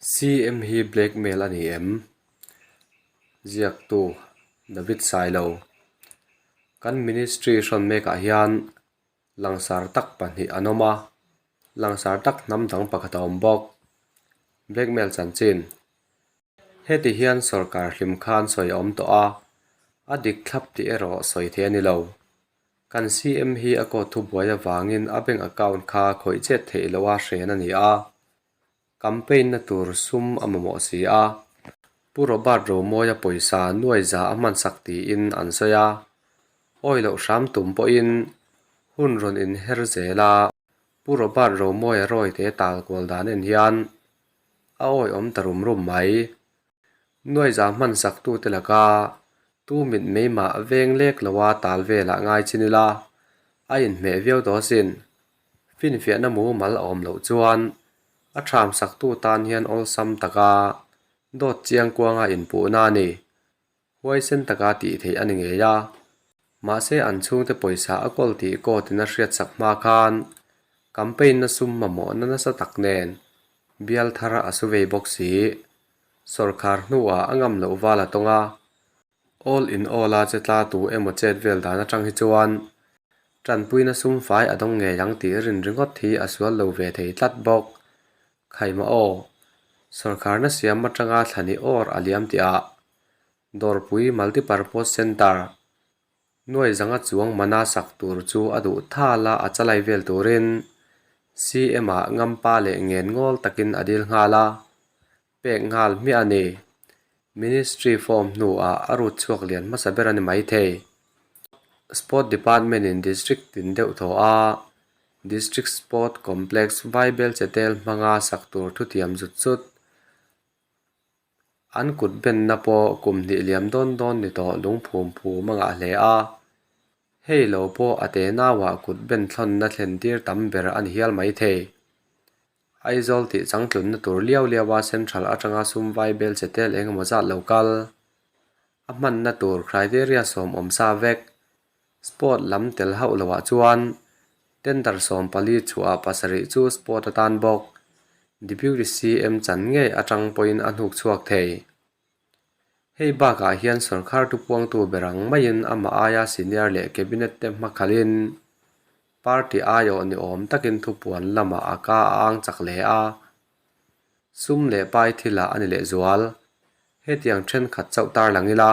CM hi blackmail a ni em? Ziaktu, David Sailo. Kan ministry hrawn mekah hian langsar tak pahnih an awm a, langsar tak hnam dang pakhat a awm bawk. Blackmail chanchin. Heti hian sawrkar hlim khan sawi a awm tawh a, a dik thlap tih erawh sawi theih a ni lo. Kan CM hi a court thubuai avangin a bank account kha khawih chet theih loha hren a ni a. Campaign na tur sum a mamawh si a, Pu Robert Romawia pawisa nuai za a hmansak tiin an sawi a, awi loh hram tum pawhin hun rawn inher zel a, Pu Robert Romawia rawite tal kual dan en hian a awi awm ta rum rum mai. Nuai za hmansak tute laka tu mit mei mah veng lek loa tal velah ngai chin ila a inhmeh viau tawh asin. Finfiahna mumal a awm loh chuan a thamsaktu tan hian awlsam taka dawt chiang kuanga inpuhna a ni. Huaisen taka tih theih a ni ngei a. Mahse an chhungte pawisa a kawl tih court-in a hriatsak hma khan campaign-na sum mamawhna nasa tak nen bial thar a su vei bawk si. Sawrkhar hnuah a ngam loh val a tawng a. All in all a che tla tu emaw chet vel dan atang hi chuan tanpuina sum fai a dawng ngei ang tih rin ringawt hi a sual lo ve thei tlat bawk. Khaima aw, sawrkharna siam atanga thlani awr a liam tih ah Dawrpui Multipurpose Centre nuai zanga chuang mana sak tur chu a duh thal a a chalai vel turin CM ah ngampa leh ngen ngawl takin a dil nghal a. Pek nghal hmiah a ni. Ministry form hnuah a rut chhuak lian hmasa ber a ni maithei. Sport Department in District tin deuh thaw a, District Sport Complex Vaibel Chetel hmanga sak tur thutiam zut zut an kut benna pawh kum hnih liam dawn dawn ni tawh lungphum phum a ngah hle a. Hei lo pawh a te nauah kut ben thlawnna thlen tir tam ber a ni hial maithei. Aizawl tih changtlunna tur liau liau a Central atanga sum vai bel che tel eng emaw zat lo kal. A hmanna tur criteria sawm awm sa vek. Sport lam tel hauh loh ah chuan tender 14 chhuah pasarih chu sport atan bawk. Deputy CM chan ngei atang pawhin a hnuk chhuak thei. Hei bakah hian sawrkar thupuangtu ber ang maiin amah aia senior leh cabinet te hmakhalhin party aiawh ni awm takin thupuan lamah a ka a ang chak hle a, sum leh pai thilah a ni lehzual. Hetiang thenkhat chauh tarlang ila,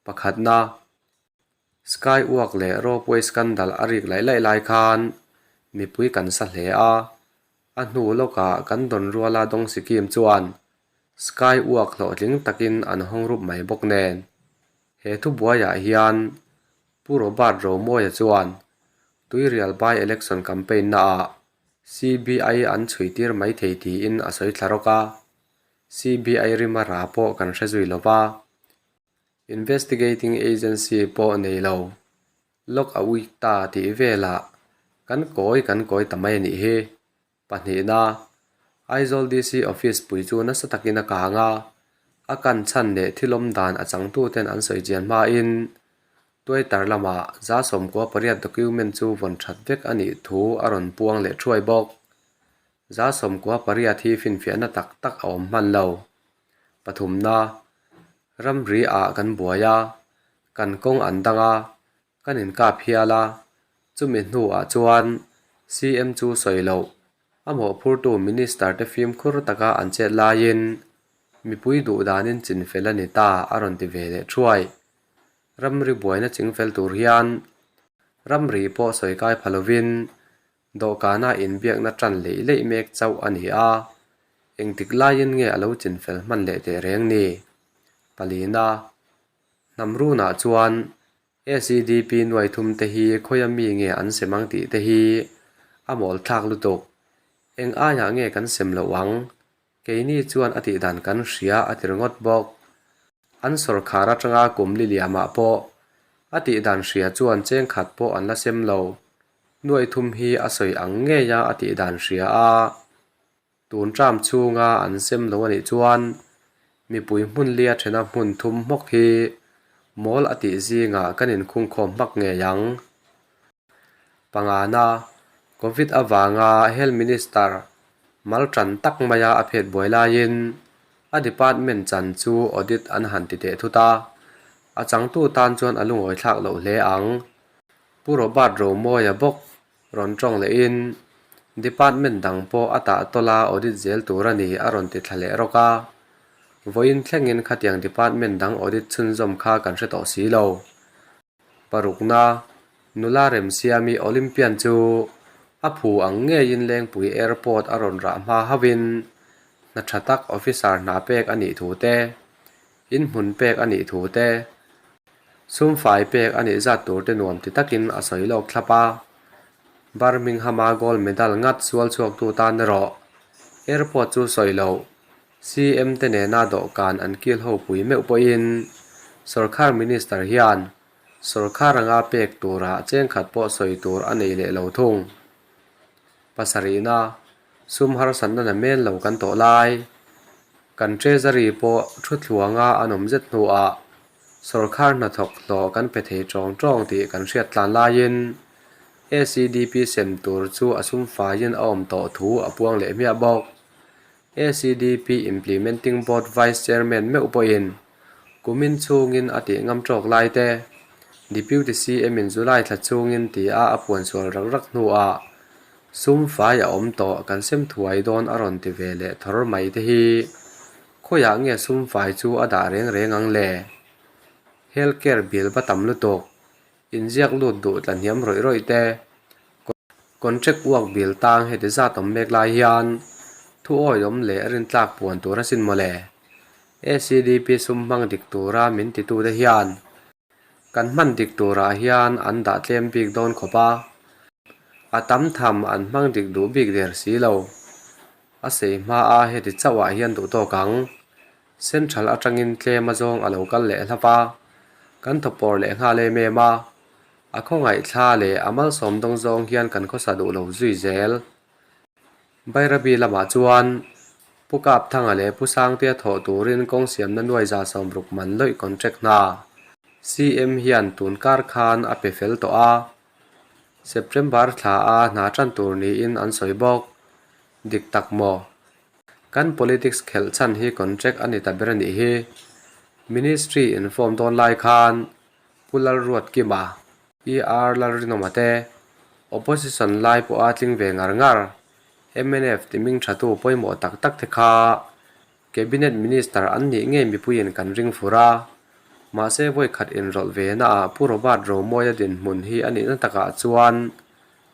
pakhatna, Skywalk leh ropeway scandal a rik laih laih lai khan mipui kan sa hle a, a hnu lawkah kan dawn ruala dawng Sikkim chuan Skywalk hlawhtling takin an hawng rup mai bawk nen. He thubuaiah hian Pu Robert Romawia chuan Tuirial by election campaign naah CBI an chhuitir mai thei tiin a sawi thla rawk a, CBI rima ra pawh kan hre zui lo va. Investigating agency pawh nei lo, lawk a uih ta tih velah kan kawi kan kawi ta mai a nih hi. Pahnihna, Aizawl DC office pui chu nasa takin a kang a, a kan chhan leh thilawm dan a changtuten an sawi chian hmain Twitter lamah 98 document chu vawn that vek a nih thu a rawn puang leh thuai bawk. 98 hi finfiahna tak tak a awm hman lo. Pathumna, Ramri ah kan buai a, kan kawng an dang a, kan inkap hial a, chumi hnuah chuan CM chu sawi loh, a mawhphurtu Minister te fimkhur taka an chet laiin mipui duh danin chinfel a ni ta a rawn ti ve leh thuai. Ramri buaina chingfel tur hian ramri pawh sawi kai pha lovin Dawhkana inbiakna tan leih leih mek chauh a ni a, engtik laiin nge a lo chinfel hman leh teh reng ni? Palina, Hnam runah chuan SEDP nuai thum te hi khawia mi nge an sem ang tih te hi a mawl thlak lutuk. Eng aiah nge kan sem loh ang? Keini chuan a tihdan kan hria a ti ringawt bawk. An sawrkhar atanga kum li liamah pawh a tihdan hria chuan cheng khat pawh an la sem lo. Nuai thum hi a sawi ang ngei a a tihdan hria a, tun tram chhunga an sem lo a nih chuan mipui hmun lia thena hmun thum hmawk hi mawl a tih zingah kan inkhungkhawm hmak ngei ang. Pangana, Covid avanga Health Minister. Mal tan tak maia a phet buai laiin a department chan chu audit an han ti teh thut a, a changtu tan chuan a lungawi thlak loh hle ang. Pu Robert Romawia bawk rawn tawng lehin department dang pawh a tah tawlh a audit zel tur a ni a rawn ti thla leh rawk a. Vawiin thlengin khatiang department dang audit chhunzawm kha kan hre tawh si lo. Parukna, nula Remsiami Olympian chu a phu ang ngeiin Lengpui Airport a rawn rah hma hauhin hna tha tak officer hna pek a nih thu te, inhmun pek a nih thu te, sumfai pek a nih zat tur te nuam ti takin a sawi lawk thlap a. Birmingham-a gold medal ngat sual chhuaktu tan erawh airport chu sawi loh CM te nena dawhkan an kil ho pui meuh pawhin sorkar minister hian sorkar anga pek turah chengkhat pawh sawi tur a nei leh lo thung. Pasarihna, sum harsatna na mel lo kan tawh lai. Kan treasury pawh thu thluanga an awm zet hnuah sorkar hnathawk hlawh kan pe thei tawng tawng tih kan hriat tlan laiin ACDP sem tur chu a sum faiin a awm tawh thu a puang leh hmiah bawk. ACDP Implementing Board Vice Chairman meuh pawhin kumin chhungin a tih ngam tawk lai te, Deputy CM in July thla chhungin tia a puan sual rak rak hnuah sum fai a awm tawh kan sem thuai dawn a rawn ti ve leh thawr mai te hi khawiah nge sum fai chu a dah reng reng ang le? Health care bill va tam lutuk, inziak lut duh tla hniam rawih rawih te, Contract work bill tang heti zat awm mek lai hian thu awihawm leh rintlak puan tur a sin mawle. ACDP sum hmang dik tura min titute hian kan hman dik turah hian an dah tlem bik dawn khawp a, a tam tham an hmang dik duh bik der si lo. A sei hmaa heti chauhah hian duh tawk ang. Central atangin tlem a zawng a lo kal leh hlap a, kan thawpawr leh nghal em em a, a khawngaih thla leh a malsawm dawng zawng hian kan khawsa duh lo zui zel. Bairabi lamah chuan Pu Kapthanga leh Pu Sangtea thawh turin kawng siamna nuai 60 man lawih contract hna CM hian tun kar khan a pe fel tawh a, September thla a hna tan tur niin an sawi bawk. Dik tak maw? Kan politics khelh chhan hi contract a ni ta ber a nih hi. Ministry inform dawn lai khan Pu Lalruatkima, ER Lalrinawma te opposition lai pawha tling ve ngar ngar mnf ti hming thatu pawimawh tak tak te kha Cabinet Minister an nih ngei mipuiin kan ring fur a. Mahse vawikhat inrawlh ve naah Pu Robert Romawia dinhmun hi a nihna takah chuan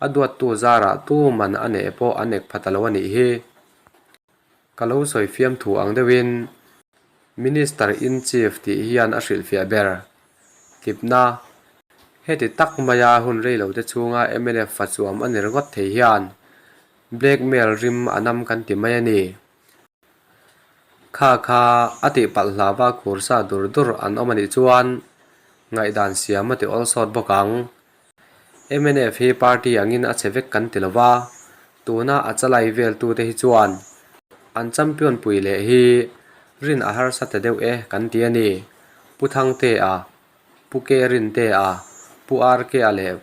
A duattu zarah tu man a neh pawh a nek pha ta lo a nih hi. Ka lo sawi fiam thu ang deuhin Minister in Chief tih hian a hrilhfiah ber. Tlipna, Heti tak maia hun reilote chhunga mnf fa chuam a ni ringawt thei hian blackmail rim a nam kan ti mai a ni. Kha kha a tih palh hlava khur sa dur dur an awm a nih chuan ngaihdan siam a ti awl sawt bawk ang. Mnf hi party angin a che vek kan ti lo va, tuna a chalai veltute hi chuan an champion pui leh hi rin a harsa ta deuh e kan ti a ni. Pu Thangtea, Pu Ke Rintea, Pu RK-a leh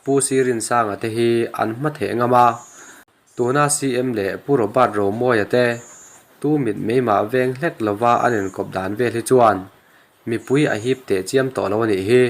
Pu Si Rinsanga te hi an hma theh ngam a, tuna CM leh Pu Robert Romawia te tu mit mei mah veng hlek lova an inkawp dan vel hi chuan mipui a hip teh chiam tawh lo a nih hi.